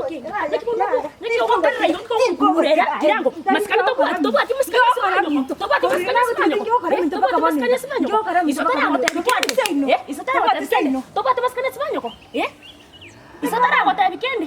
Naki bono ogo- naki ogokorera igo nkogokurera kirango masikani tobwati tobwati masikani ase manyoko tobwati masikani ase manyoko eh, tobwati masikani ase manyoko iso taragotebi kende eh, iso taragotebi kende tobwati masikani ase manyoko eh, iso taragotebi kende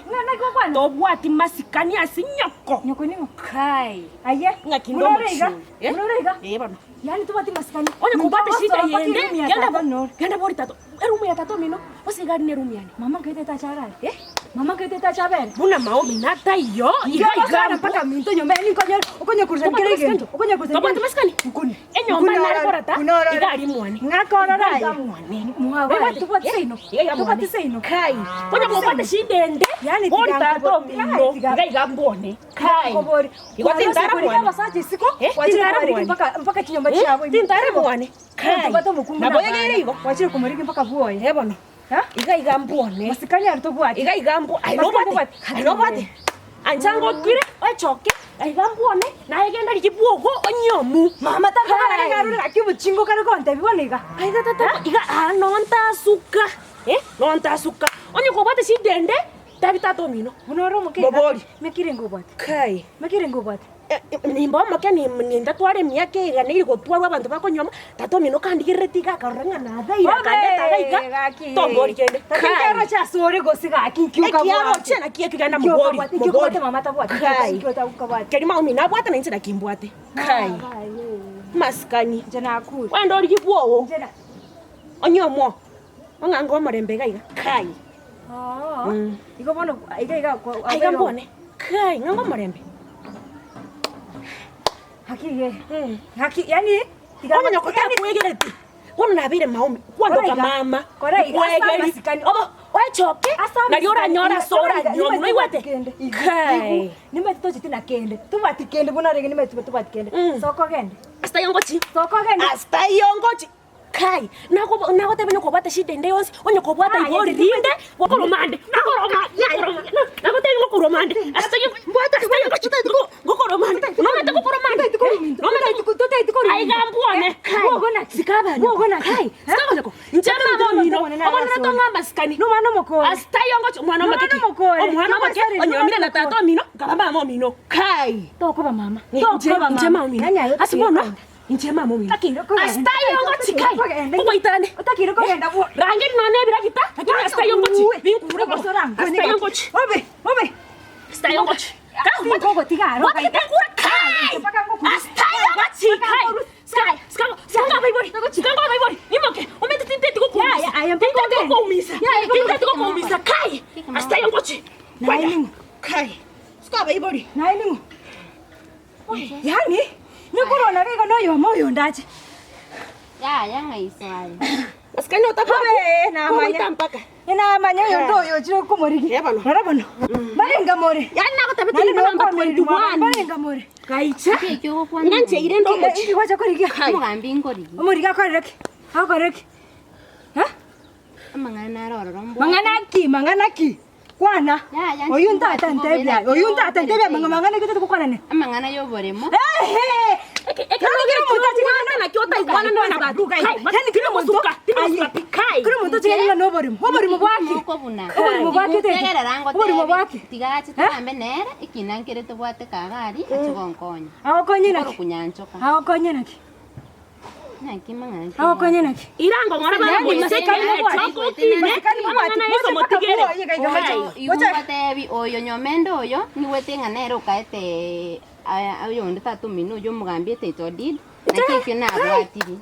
tobwati masikani ase nyoko Nyoko ning'o? Kai. Aye. Ng'aki inde Buna ore iga. omochie. Eh? Buna ore iga. Eh, bono. Yaani tobwati masikani. Onye kobwate Minto shida gosoa mpaka yende, eroom ya genda tata nore. genda bori tato. Eroom ya tata omino, gose iga ari neroom yane. Mama nkaete tacha arare. Eh? Mama nkaete tacha abere. Buna maombi nataiyo, iga iga Iga mpaka minto nyomba yaani nkonye okonye kurusa Tobwati kera masikani? egento. Okonye kurusa Tobwati masikani? Nkuni. Enyomba Nkuni nare orore. korata, Nkuni orore. iga ari mwane. Ng'aka orore Iga aye. mwane. Mwago aye. Tobwati seino. Iga iga mwane. Tobwati seino. Kai. Onye kobwate shida ende, Yaani bori tiga tata nkobo- omino, Yaani tiga- iga iga mbwone. Kai. Kobori. Igo tintara Kwarose mwane. abasacha isiko, Eh, kwachire tintara kobarigi mwane. mpaka mpaka chinyomba Eh, chiabo ime. tintara mwane. Kai. Tobwate omokungu Nabo na abana. yegeire igo. Kwachire komorigi mpaka bwoye. Eh bono. Ha? Iga iga mbwone. Masikani aria tobwati. Iga iga mbwo. Aye Masikani nobwate. tobwati. Aye nobwate. Ancha ngokwire ochoke. Iga mbwone. Naye genda rigia bwogo onyomu. Mama takobara Kai. ng'a arure gaki obochingo kare gontebia bono iga. Aiga tata iga aa nontasuka. Eh, nontasuka. Onye kobwate shida ende, tebi tata omino. Buna ore omoke iga. Mobori. Mekire ngobwate. Kai. Mekire ngobwate. Nimba omoke nindatware emiaka egana eri gotwarwa abanto bakonyuoma, tata omino kandigerereti iga akarora ng'a nabeire akandeta iga iga, tombori kende. Kai. Nkeroche ase ore gose gaki nki okabwate. Ekiaroche naki ekio genda mobori, Nki mobori. okabwate mama tabwati, Kai. nki okabwate. Keria mama omino abwate nainche naki mbwate. Kai. Masikani. Inche nakure. Kwende origie bwogo. Inche na. Onye omo, ong'ange omorembe iga iga. Kai. Oo. Igo bono iga iga Aiga mbone. Kai, ng'ange omorembe. Haki iga. Haki yani tiga Bono nyoko takwegereti. Bono nabeire maombi. Kwandoka Kora iga. mama. Kora iga, ase Nkwegeri. amasikani. Obo oechoke Ase nari oranyore ase amasikani. oranywa noigwete. Kende. Kai. Nimanyete tocheti na kende. Tobwati kende buna orenge nimanyete tobwati kende. Mm. Soka ogende. Ase taiyo ngochi. Soka ogende. Ase taiyo ngochi. Kai, nago nagotebia onye kobwate shida ende yonsi, onye kobwata Aye, igori rinde, gokoroma ande, gokoroma, gokoroma, nagotebia gokoroma ande, ase taiyo, mbwate ase taiyo ngochi, go- gokoroma ande, nomanyete gokoroma ande, nomanyete aiga mbwone, kai, sika abanyoko, kai, sika abanyoko, inche mama omino, obwenerete ong'e amasikani, Nomwana omokore. ase taiyo ngochi, omwana omoke ki? Nomwana omokore. Omwana omoke, Nomwana onyomire na tata omino, nkaba mama omino, kai. Tokoba mama. Inche Tokoba inche mama. mama omino, Yaani aye ase bono, Inche mama omino. Otakeire kogenda. Ase taiyo ngochi kai. Kogenda. Ogoitarane. Otakeire kogenda bwo. Rangeri nonya ebiragita, lakini ase taiyo ngochi. Binkure bo. Ase taiyo ngochi. Obe, obe. Ase taiyo ngochi. Tinkogotiga aro. Gwatagete nkure kai. Mpaka ngokure. Ase taiyo ngochi kai. Sika, sika, sika abaibori. Sika abaibori. Imoke. Omanyete tinteti gokoumisa. Yaya, aya mpaka Tinteti ogende. gokoumisa. Yaya, Tinteti gokoumisa kai. Ase taiyo ngochi. Naye ning'o? Kai. Sika abaibori. Naye ning'o? Yaani, nyokorwana iga iga noyomo oyo ondache. Yaya ng'a iso aye. Masikani otabwati. Abe, namanya. Kogoita mpaka. Namanya oyo ndo oyo ochire komorigia. Eh, bono. Rora bono. Barenga more. Yaani nagotabete Naende nigo namba nokoamereri mwabo, 21. Barenga more. Gaicha. Nki ekio ogokwana? Ng'a ncheire ndo omochie. Inki gwacha korigia? Omogambi nkorigi. Omorigi akorere ki? Agokorere ki? Ha? Amang'ana naro ororo mbwate. Mang'ana ki? Mang'ana ki? Kwana, Yaya, oyio ntata ntebia, oyio ntata ntebia amang'ana mang'ana ekio totari ne. Amang'ana y'oboremo. Ehe! Ekero kera omonto achigete naki otaigwana nonya na abanto. Kai, Yaani kera omonto timosuka, timosuka aye, pi, kai. kera omonto ochigete ng'a noborimo. Oborimo bwaki? Mokobuna. Oborimo bwaki otete? Tegerera ngotebie. Oborimo bwaki? Tiga ache togambe nere, ekina nkere tobwate kaga aria, ache gonkonya. Agokonye naki? Nkoro kunyanchoka. Agokonye naki? Naki mang'ana ki? Agokonye naki? Irango ng'ora Yaani barabwo masikani iseke, mobwati. choko okine, Masikani mobwati. amang'ana yeso Moche mpaka motigere. bwoye iga iga moche. Kai. Igo ngotebi oyo nyomende oyo nigwete ng'a nere okaete aya oyonde tata omino oywo omogambi etaito deed naki ekio nabwatiri.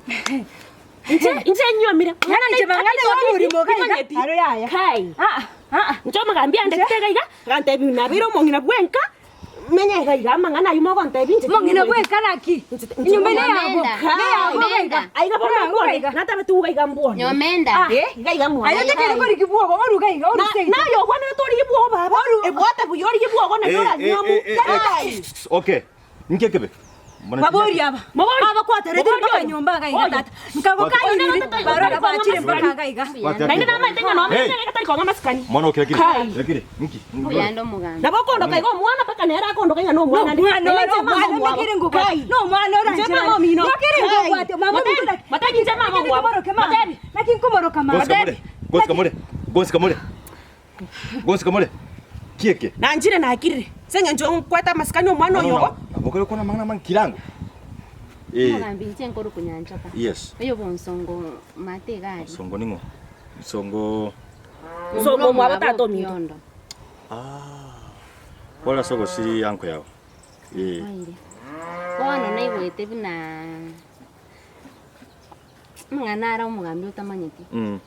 Inche inche nyuomire. Yaani inche mang'ana y'oborimo iga iga, Timanyeti. aro yaya. Kai. Ah, ah. Inche omogambi andetete iga iga, agantebi nabeire omong'ina bwenka, menye iga iga amang'ana ayio mogontebia inche Omong'ina timanyeti. bwenka naki? Inche inche Enyomba ene yago. Nyomenda. Neyabo iga iga. Aiga bono Neyabo mbwone, iga. natabete iga iga mbwone. Nyomenda. Eh, iga iga mwane. Aye otakeire korigia bwogo, oruge iga, Na- oruse iga. naye obwenerete origie bwogo baba, ebwate buya origie bwogo naende Eh, eh, oranywa eh, eh, eh, Kai. Okay. Inki ekebe? Mbona Babori aba. Mobori. Aba kwateretire Mobori mpaka oyo. nyomba iga iga Oyo. tata. Nkago Oyo kanyiriri nere barora bachire Mobori. mpaka iga iga. Kwatera Naende kiri. namaete ng'a nome Hey. nere gatari kong'a masikani. Mwana okira kiri. Kai. Kira kiri. Inki? Mbuyande omogambi. Nabo okondoka iga omwana mpaka nere akondoka ing'a nomwana No mwana Naende ore inche mama omwana omwabo. mekere ngobwate. Kai. No mwana ore Inche anchera. mama omino. Mekere Kai. ngobwate. Mama Matebi, omino naki- matebi inche mama Naki omwabo. nkomoroke mama. Matebi. Naki nkomoroka mama. Gosika more. Gosika more. Gosika more. Gosika more. Kieke. Nanchire nakirire, ase eng'encho nkwete amasikani omwana oyo igo. Nabo okore kwana amang'ana amange kirango. Eh. Omogambi inche nkorokwa Nyanchoka. Yes. Oyo bonsongo mate iga aria. Nsongo ning'o? Nsongo. Nsongo omwabo tata ominto. Okiondo. Ah. Pole ase ogosiri anko yao. Eh. Oire. Bono naigwete buna amang'ana are omogambi otamanyeti. Mm.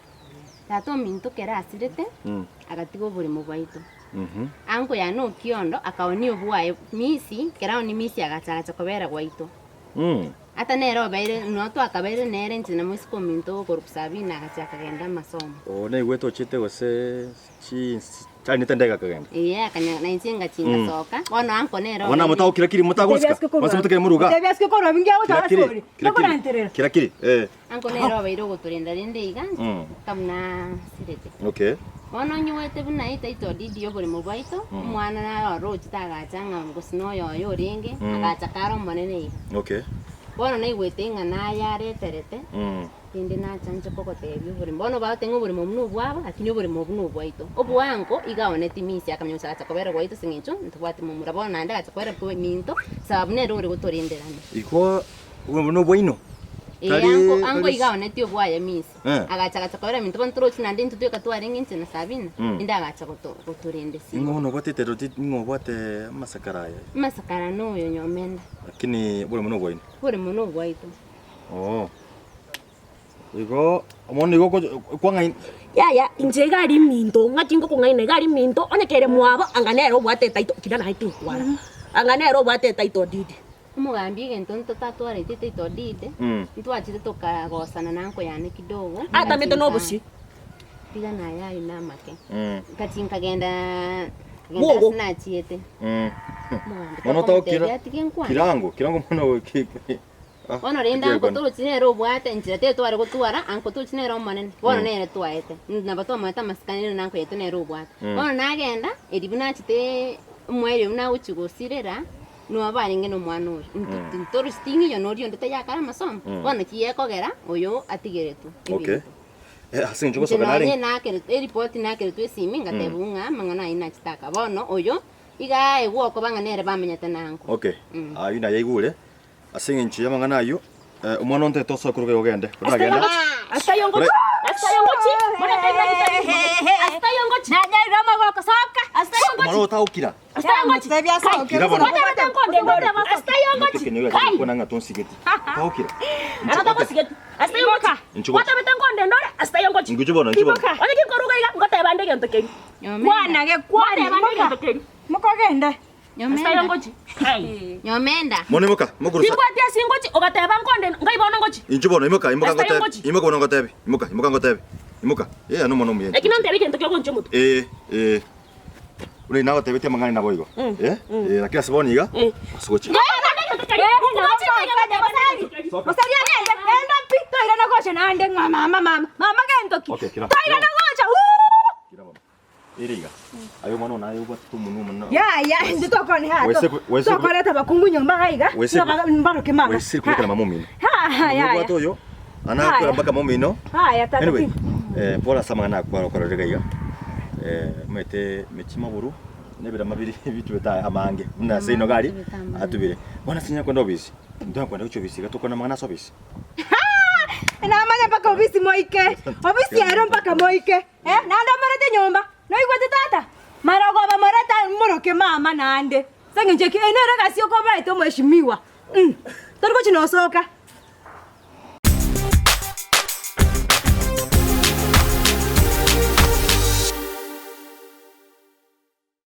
Tata ominto kero asirete, Mm. agatiga oboremo bwaito. Mhm. Anko yane Okiondo akaonia obwaye misi, kero aonia misi agacha agacha kobera gwaito. Mm. Ata nere obeire, nonya twakabeire nere inche na moiseke ominto okorokwa Sabina agacha akagenda amasomo. Oo naigwete ochete gose chinsi charinete ndege akagenda. Eeh akanya na inche ngachia ngasoka, bono anko nere Bono obeire. motagokira kiri motagosika, bonsi motakire moruga. Tebia asike korwa bingi Kira agocha kiri, asore. kira kiri, Tokoranterera. kira kiri, eh. Anko nere obeire ogotorenda rende iga, Mm. mpaka buna asirete. Okay. Bono onyuete buna etaito didi y'oboremo bwaito, omwana naro orochete agacha ng'a gose noyo oye orenge, agacha kare omonene iga. Okay. Bono naigwete ng'a naye areterete, rende nacha inche kogotebia oboremo. Bono bagoteba ng'a oboremo obwo nobwabo, lakini oboremo obwo nobwaito. Obwango iga aoneti misi akamanya gose agacha kobera gwaito ase eng'encho ntobwati momura. Bono naende agacha kobera minto, sababu nere ore gotorenderana. Igo oboremo nobwaino? Ee, Tari ango ango tari iga aonetie obwaye misi. Eh. Agacha agacha kobera minto bono torochi naende intwe tweka twarenge inche na Sabina, Mm. inde agacha goto gotorenda esiko. Ning'o bono obwate eteroti ning'o obwate amasakara aya? Amasakara noyo nyomenda. Lakini oboremo nobwaino. Oboremo nobwaito. Oo. Igo bono igo okocha kwang'aini. Yaya, inche iga aria minto, ng'aki ngokong'aina iga aria minto, onye kere mwabo, anga nere obwate etaito, kina naye tinkwara, anga nere obwate etaito deed. Omogambi egento ntotatwarete etaito deed, ntwachete tokagosana na anko yane kidogo. Atamete na obosie. Tiga naye aye namake. Ngachia nkagenda nkagenda Bwogo. ase nachiete. Omogambi Bono tokomotebia otagokira atige nkwane. kirango, kirango mono ki ah, Bono rende anko ekiegwa. torochi nere obwate enchera teri tware gotwara, anko torochi nere omonene, bono nere twaete. Nabo twamoete amasikani rende anko yaito nere obwate. Bono nagenda, eri buna nachete omoerio buna agochia gosirera, Noa barenge nomwana oyo, intwe titorochi ting'iyo noria onde tayakare amasomo, bono ki gekogera oyo atigeretwe Okay. ebinto. Eh, ase eng'encho Inche gosoka nonye narenge. nakeretwe eripoti nakeretwe esimi ngatebigwa ng'a amang'ana ayio nachete aka. Bono oyo iga aegwe okoba ng'a nere bamenyete na anko. Okay. Ayio nayaigure, ase eng'encho y'amang'ana ayio, eh, omwana onde tosoe korwa iga ogende. Oragende. Asitayongochi, asitayongochi, asitayongochi, Nanyairwe amagoko soka. asitayongochi. Omwana otagokira. Kwana ge kwana moka. Mokogende. Nyomenda. Mono imoka, mokorusa. Timbwati ase ngochi, ogateba nkonde, ngai bono ngochi. Inchu bono imoka, imoka Asitayo ngotebi. ngochi. Imoka bono ngotebi. Imoka, imoka ngotebi. Imoka. Eh, ano mono omuya. Lakini ontebie egento kiogonchia omotu. Eh, eh. Buna nagotebetie amang'ana naboigo. Eh? Eh, lakini ase bono iga, ase gochia. Mosari agende, genda pi, toirana gocha naende ng'a mama mama. Mama gento ki? Okay, kira. Toirana gocha. Wuu! Kira bono. Ere iga. Aye omwana one aye obwatete omonwa omonene. Yaya, intwe tokwane haha. Wese wese Tokoreta abakungu nyomba iga iga. Wese Ng'a mbaroke mama. Wese kurekera mama omino. Ha ha yaya. Obwate oyo anakwera mpaka mama omino. Haya tata. Anyway, eh, pole ase amang'ana akwara okorora iga iga. Eh, omanyete mechie maburu nebirama biri bitubete amange buna ase ino iga aria atubire. Bono ase nyakwenda obisi, ntonya gochia obisi iga tokwane amang'ana ase obisi. Namanya mpaka obisi moike. Obisi ero mpaka moike. Eh, naende omorete nyomba. Noigwete tata? Marogoba morete moroke mama naende. Ase eng'encho eki, eye nere egasi okobaete omweshimiwa. Tori gochi nosoka.